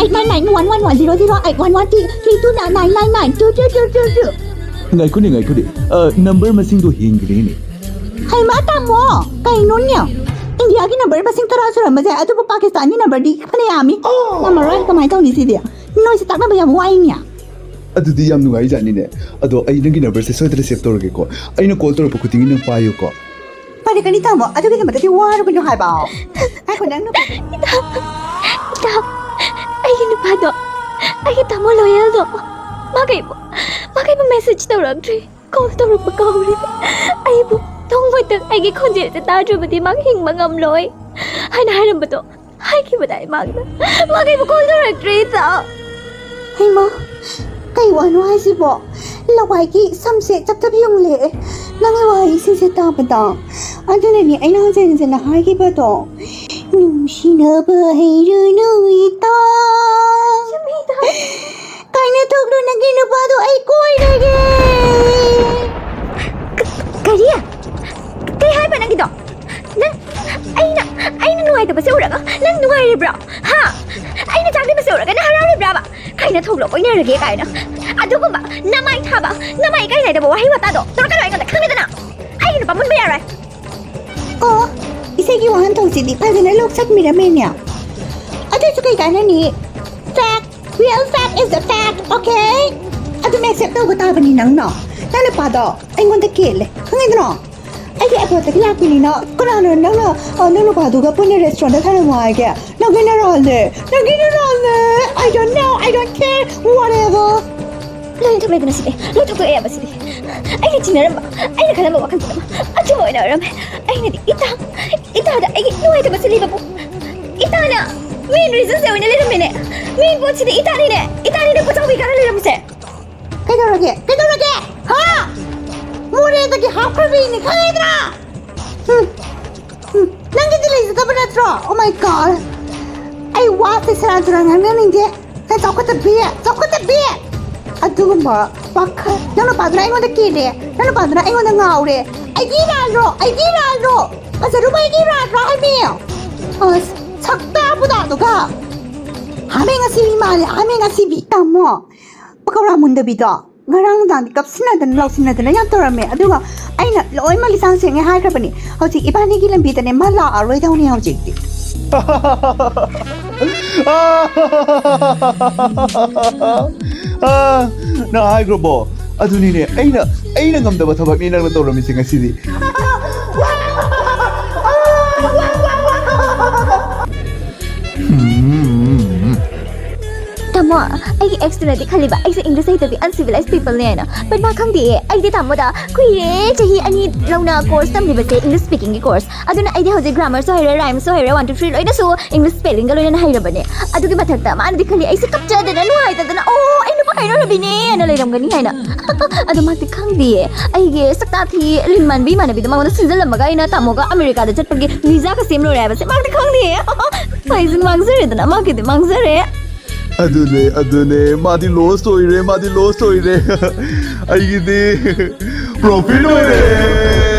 Eight nine nine one one one zero zero eight one one three two nine nine nine two two two two two꯫ ꯉꯥꯏꯈꯣꯅꯦ, ꯉꯥꯏꯈꯣꯅꯦ꯫ ꯑ, ꯅꯝꯕꯔ ꯃꯁꯤꯡꯗꯣ ꯍꯦꯟꯈ꯭ꯔꯦꯅꯦ꯫ ꯍꯩꯃꯥ ꯇꯥꯃꯣ! ꯀꯩꯅꯣꯅꯦ? ꯏꯟꯗꯤꯌꯥꯒꯤ ꯅꯝꯕꯔ ꯃꯁꯤꯡ ꯇꯔꯥ ꯁꯨꯔꯝꯕꯁꯦ, ꯑꯗꯨꯕꯨ ꯄꯥꯀꯤꯁꯇꯥꯟꯒꯤ ꯅꯝꯕꯔꯗꯤ ꯐꯅꯌꯥꯝꯃꯤ꯫ ꯉꯝꯃꯔꯣꯏ, ꯀꯃꯥꯏꯅ ꯇꯧꯅꯤ ꯁꯤꯗꯤ? ꯅꯣꯏꯁꯦ ꯇꯥꯛꯅꯕ ꯌꯥꯝ ꯋꯥꯏꯅꯦ꯫ ꯑꯗꯨꯗꯤ ꯌꯥꯝ ꯅꯨꯡꯉꯥꯏꯖꯥꯠꯅꯤꯅꯦ꯫ ꯑꯗꯣ ꯑꯩ ꯅꯪꯒꯤ ꯅꯝꯕꯔꯁꯦ ꯁꯣꯏꯗꯅ ꯁꯦꯚ ꯇꯧꯔꯒꯦꯀꯣ꯫ ꯑꯩꯅ ꯀꯣꯜ ꯇꯧꯔꯛꯄ ꯈꯨꯗꯤꯡꯒꯤ ꯅꯪ ꯄꯥꯏꯌꯨꯀꯣ꯫ ꯐꯔꯦ, ꯀꯅꯤ ꯇꯥꯃꯣ, ꯑꯗꯨꯒꯤꯗꯃꯛꯇꯗꯤ ꯋꯥꯔꯨꯒꯅꯨ ꯍꯥꯏꯕ꯫ ꯉꯥꯏꯈꯣ, ꯅꯪ ꯅꯨꯄꯥ- ꯏꯇꯥ, ꯏꯇꯥ, ꯑꯩꯒꯤ ꯅꯨꯄꯥꯗꯣ, ꯑꯩꯒꯤ ꯇꯥꯃꯣ ꯂꯣꯌꯦꯜꯗꯣ, ꯃꯥ ꯀꯩꯕꯨ, ꯃꯥ ꯀꯩꯕꯨ ꯃꯦꯁꯦꯖ ꯇꯧꯔꯛꯇ꯭ꯔꯤ, ꯀꯣꯜ ꯇꯧꯔꯛꯄ ꯀꯥꯎꯔꯤꯕ꯫ ꯑꯩꯕꯨ ꯅꯣꯡꯃꯇ ꯑꯩꯒꯤ ꯈꯣꯟꯖꯦꯜꯁꯦ ꯇꯥꯗ꯭ꯔꯕꯗꯤ ꯃꯥ ꯍꯤꯡꯕ ꯉꯝꯂꯣꯏ ꯍꯥꯏꯅ ꯍꯥꯏꯔꯝꯕꯗꯣ ꯍꯥꯏꯈꯤꯕꯗꯥꯏ ꯃꯥꯡꯗ꯫ ꯃꯥ ꯀꯩꯕꯨ ꯀꯣꯜ ꯇꯧꯔꯛꯇ꯭ꯔꯤ, ꯏꯇꯥ꯫ ꯍꯩꯃꯥ, ꯀꯩ ꯋꯥꯅꯣ ꯍꯥꯏꯁꯤꯕꯣ? ꯂꯋꯥꯏꯒꯤ ꯁꯝꯁꯦ ꯆꯞ ꯆꯞ ꯌꯨꯡꯂꯦ ꯅꯪꯒꯤ ꯋꯥꯍꯩꯁꯤꯡꯁꯦ ꯇꯥꯕꯗ꯫ ꯑꯗꯨꯅꯅꯦ ꯑꯩꯅ ꯍꯟꯖꯤꯟ ꯍꯟꯖꯤꯟꯅ ꯍꯥꯏꯈꯤꯕꯗꯣ, "ꯅꯨꯡꯁꯤꯅꯕ ꯍꯩꯔꯨꯅꯨ ꯏꯇꯥ꯫ ꯀꯥꯏꯅ ꯊꯣꯛꯂꯣ, ꯅꯪꯒꯤ ꯅꯨꯄꯥꯗꯣ ꯑꯩ ꯀꯣꯏꯔꯒꯦ꯫" ꯀ-, ꯀꯔꯤ? ꯀꯩ ꯍꯥꯏꯕ ꯅꯪꯒꯤꯗꯣ? ꯅꯪ, ꯑꯩꯅ, ꯑꯩꯅ ꯅꯨꯡꯉꯥꯏꯇꯕꯁꯦ ꯎꯔꯒ ꯅꯪ ꯅꯨꯡꯉꯥꯏꯔꯤꯕ꯭ꯔꯣ? ꯍꯥ? ꯑꯩꯅ ꯆꯥꯛꯂꯤꯕꯁꯦ ꯎꯔꯒ ꯅꯪ ꯍꯔꯥꯎꯔꯤꯕ꯭ꯔꯥꯕ? ꯀꯥꯏꯅ ꯊꯣꯛꯂꯣ, ꯀꯣꯏꯅꯔꯒꯦ ꯀꯥꯏꯅ꯫ ꯑꯗꯨꯒꯨꯝꯕ ꯅꯃꯥꯏ ꯊꯥꯕ, ꯅꯃꯥꯏ ꯏꯀꯥꯏ ꯅꯥꯏꯗꯕ ꯋꯥꯍꯩ ꯋꯥꯇꯥꯗꯣ ꯇꯧꯔꯛꯀꯅꯨ ꯑꯩꯉꯣꯟꯗ, ꯈꯪꯉꯦꯗꯅ? ꯑꯩꯒꯤ ꯅꯨꯄꯥ ꯃꯨꯟꯕ ꯌꯥꯔꯣꯏ꯫ ꯑꯣ, ꯁꯤꯒꯤ ꯋꯥꯍꯟꯊꯣꯛꯁꯤꯗꯤ ꯐꯖꯅ ꯂꯧꯁꯛꯃꯤꯔꯝꯃꯦꯅꯦ꯫ ꯑꯗꯨꯁꯨ ꯀꯩ ꯀꯥꯟꯅꯅꯤ? Fact, real fact is a fact, okay? ꯑꯗꯨꯝ accept ꯇꯧꯕ ꯇꯥꯕꯅꯤ ꯅꯪꯅ꯫ ꯅꯪ ꯅꯨꯄꯥꯗꯣ ꯑꯩꯉꯣꯟꯗ ꯀꯦꯜꯂꯦ, ꯈꯪꯉꯤꯗꯅꯣ? ꯑꯩꯒꯤ airport ꯇꯒꯤ ꯂꯥꯛꯄꯅꯤꯅ ꯀꯅꯥꯅ ꯅꯪꯅ, ꯑ, ꯅꯪ ꯅꯨꯄꯥꯗꯨꯒ ꯄꯨꯟꯅ restaurant ꯇ ꯊꯥꯔꯝꯃꯣ ꯍꯥꯏꯒꯦ? ꯅꯪꯒꯤ ꯅꯔꯥꯜꯅꯦ, ꯅꯪꯒꯤ ꯅꯔꯥꯜꯅꯦ꯫ I don't know, I don't care, whatever. ꯂꯣꯏ ꯊꯣꯛꯂꯦꯗꯅ ꯁꯤꯗꯤ, ꯂꯣꯏ ꯊꯣꯛꯇꯣꯛꯑꯦꯕ ꯁꯤꯗꯤ꯫ ꯑꯩꯅ ꯆꯤꯡꯅꯔꯝꯕ, ꯑꯩꯅ ꯈꯜꯂꯝꯕ ꯋꯥꯈꯜ ꯄꯨꯝꯅꯃꯛ ꯑꯆꯨꯝꯕ ꯑꯣꯏꯅ ꯑꯣꯏꯔꯝꯃꯦ꯫ ꯑꯩꯅꯗꯤ ꯏꯇꯥ, ꯏꯇꯥꯗ ꯑꯩꯒꯤ ꯅꯨꯡꯉꯥꯏꯇꯕ ꯁꯤꯜꯂꯤꯕꯕꯨ꯫ ꯏꯇꯥꯅ main reason ꯁꯦ ꯑꯣꯏꯅ ꯂꯩꯔꯝꯃꯦꯅꯦ꯫ Main ꯄꯣꯠꯁꯤꯗꯤ ꯏꯇꯥꯅꯤꯅꯦ, ꯏꯇꯥꯅꯤꯅꯦ ꯄꯣꯠꯆꯥꯎꯕꯤ ꯀꯥꯟꯅ ꯂꯩꯔꯝꯃꯤꯁꯦ꯫ ꯀꯩꯗꯧꯔꯒꯦ? ꯀꯩꯗꯧꯔꯒꯦ? ꯍꯥ? ꯃꯣꯔꯦꯗꯒꯤ ꯍꯥꯞꯈ꯭ꯔꯕꯤꯅꯤ, ꯈꯪꯉꯦꯗ꯭ꯔꯥ? ꯍꯨꯝ, ꯍꯨꯝ, ꯅꯪꯒꯤꯗꯤ ꯂꯩꯖꯗꯕ ꯅꯠꯇ꯭ꯔꯣ? Oh my God! ꯑꯩ ꯋꯥꯁꯦ ꯁꯦꯔꯥꯟ ꯇꯨꯔꯥꯟ ꯉꯥꯡꯅꯅꯤꯡꯗꯦ꯫ ꯅꯪ ꯆꯥꯎꯈꯠꯇꯕꯤ, ꯆꯥꯎꯈꯠꯇꯕꯤ! ꯑꯗꯨꯒꯨꯝꯕ ꯋꯥꯈꯜ, ꯅꯪ ꯅꯨꯄꯥꯗꯨꯅ ꯑꯩꯉꯣꯟꯗ ꯀꯦꯜꯂꯦ, ꯅꯪ ꯅꯨꯄꯥꯗꯨꯅ ꯑꯩꯉꯣꯟꯗ ꯉꯥꯎꯔꯦ꯫ ꯑꯩꯒꯤ ꯏꯔꯥꯜꯂꯣ, ꯑꯩꯒꯤ ꯏꯔꯥꯜꯂꯣ! ꯐꯖꯔꯨꯕ ꯑꯩꯒꯤ ꯏꯔꯥꯜꯂꯣ ꯍꯥꯏꯕꯅꯦ꯫ ꯑꯁ, ꯁꯛꯇꯥꯕꯨꯗꯥꯗꯨꯒ! ꯍꯥꯃꯦꯡ ꯑꯁꯤꯕꯤ ꯃꯥꯜꯂꯦ, ꯍꯥꯃꯦꯡ ꯑꯁꯤꯕꯤ! ꯇꯥꯃꯣ, ꯄꯀꯧꯔꯥ ꯃꯨꯟꯗꯕꯤꯗꯣ ꯉꯔꯥꯡ ꯅꯨꯡꯗꯥꯡꯗꯤ ꯀꯞꯁꯤꯟꯅꯗꯅ ꯂꯥꯎꯁꯤꯟꯅꯗꯅ ꯌꯥꯝ ꯇꯧꯔꯝꯃꯦ, ꯑꯗꯨꯒ ꯑꯩꯅ ꯂꯣꯏꯅꯃꯛ ꯂꯤꯁꯥꯡ ꯁꯦꯡꯉꯦ ꯍꯥꯏꯈ꯭ꯔꯕꯅꯤ꯫ ꯍꯧꯖꯤꯛ ꯏꯕꯥꯅꯤꯒꯤ ꯂꯝꯕꯤꯗꯅꯦ ꯃꯥ ꯂꯥꯛꯑꯔꯣꯏꯗꯧꯅꯤ ꯍꯧꯖꯤꯛꯇꯤ꯫ ꯑꯥ, ꯅꯪ ꯍꯥꯏꯈ꯭ꯔꯕꯣ? ꯑꯗꯨꯅꯤꯅꯦ, ꯑꯩꯅ ꯑꯩꯅ ꯉꯝꯗꯕ ꯊꯕꯛꯅꯤ ꯅꯪꯅ ꯇꯧꯔꯝꯃꯤꯁꯦ ꯉꯁꯤꯗꯤ꯫ ꯇꯥꯃꯣ, ꯑꯩꯒꯤ ex ꯇꯨꯅꯗꯤ ꯈꯜꯂꯤꯕ ꯑꯩꯁꯦ English ꯍꯩꯇꯕꯤ uncivilized people ꯅꯦ ꯍꯥꯏꯅ꯫ But ꯃꯥ ꯈꯪꯗꯦꯌꯦ, ꯑꯩꯗꯤ ꯇꯥꯃꯣꯗ ꯀꯨꯏꯔꯦ, ꯆꯍꯤ ꯑꯅꯤ ꯂꯧꯅ course ꯇꯝꯂꯤꯕꯁꯦ, English speaking ꯒꯤ course꯫ ꯑꯗꯨꯅ ꯑꯩꯗꯤ ꯍꯧꯖꯤꯛ grammers ꯁꯨ ꯍꯩꯔꯦ, rhymes ꯁꯨ ꯍꯩꯔꯦ, one two three ꯂꯣꯏꯅꯁꯨ English spelling ꯒ ꯂꯣꯏꯅꯅ ꯍꯩꯔꯕꯅꯦ꯫ ꯑꯗꯨꯒꯤ ꯃꯊꯛꯇ ꯃꯥꯅꯗꯤ ꯈꯜꯂꯤ ꯑꯩꯁꯦ ꯀꯞꯆꯗꯅ ꯅꯨꯡꯉꯥꯏꯇꯗꯅ, "ꯑꯣ, ꯑꯩ ꯅꯨꯄꯥ ꯀꯥꯏꯅꯔꯕꯤꯅꯦ" ꯍꯥꯏꯅ ꯂꯩꯔꯝꯒꯅꯤ ꯍꯥꯏꯅ꯫ ꯑꯗꯣ ꯃꯥꯗꯤ ꯈꯪꯗꯦꯌꯦ, ꯑꯩꯒꯤ ꯁꯛꯇꯥ ꯊꯤ ꯂꯤꯟ ꯃꯥꯟꯕꯤ ꯏꯃꯥꯟꯅꯕꯤꯗꯣ ꯃꯉꯣꯟꯗ ꯁꯤꯟꯖꯜꯂꯝꯃꯒ ꯑꯩꯅ ꯇꯥꯃꯣꯒ ꯑꯃꯦꯔꯤꯀꯥꯗ ꯆꯠꯄꯒꯤ visa ꯒ ꯁꯦꯝ ꯂꯣꯏꯔꯦ ꯍꯥꯏꯕꯁꯦ ꯃꯥꯗꯤ ꯈꯪꯗꯦꯌꯦ꯫ ꯑꯩꯁꯨ ꯃꯥꯡꯖꯔꯦꯗꯅ, ꯃꯥꯒꯤꯗꯤ ꯃꯥꯡꯖꯔꯦ꯫ ꯑꯗꯨꯅꯦ, ꯑꯗꯨꯅꯦ, ꯃꯥꯗꯤ lost ꯑꯣꯏꯔꯦ, ꯃꯥꯗꯤ lost ꯑꯣꯏꯔꯦ꯫ ꯑꯩꯒꯤꯗꯤ profit ꯑꯣꯏꯔꯦ꯫